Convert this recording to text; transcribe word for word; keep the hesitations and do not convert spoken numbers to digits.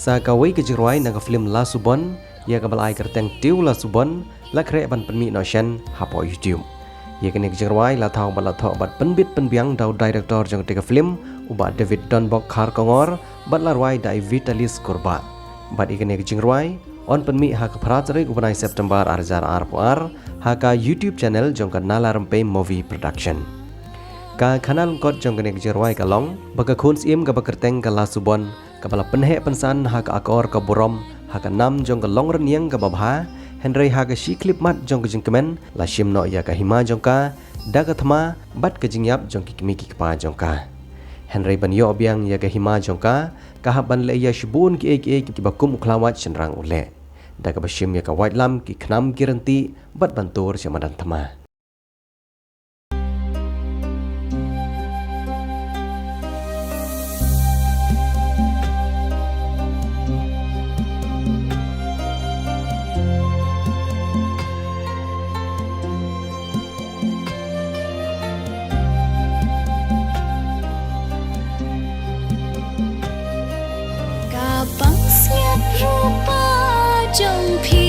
Sa kawei ka jingrwai na ka film La Subon, ïa kaba la ai kyrteng Tiew La Subon, la khreh ban pynmih noh shen hapoh YouTube. Ïa kane ka jingrwai la thaw bad la thoh bad pynbit pynbiang da u director jong kata ka film, u Bah David Donbok Kharkongor, bad la rwai da i Vitalis Kurbah. Bad ïa kane ka jingrwai yn pynmih ha ka phra tarik u bnai September ar hajar arphew ar, ha ka YouTube channel jong ka Nala Rympei Movie Production. Ka khana lyngkot jong kane ka jingrwai ka long ba ka khun syiem kaba kyrteng ka La Subon, kaba la pynheh pynsan ha ka akor ka burom ha ka nam jong ka longrynïeng kaba bha, hynrei ha ka shi khyllipmat jong ka jingkmen la shim noh ïa ka hima jong ka da ka thma bad ka jingïap jong ki kmie ki kpa jong ka. Hynrei ban ïoh biang ïa ka hima jong ka, ka hap ban leh ïa shibun kiei kiei kiba kum u khlawait shynrang u leh, da kaba shim ïa ka waitlam, ki khnam ki ryntih bad ban tur sha madan thma. Ka pansngiat rupa jong phi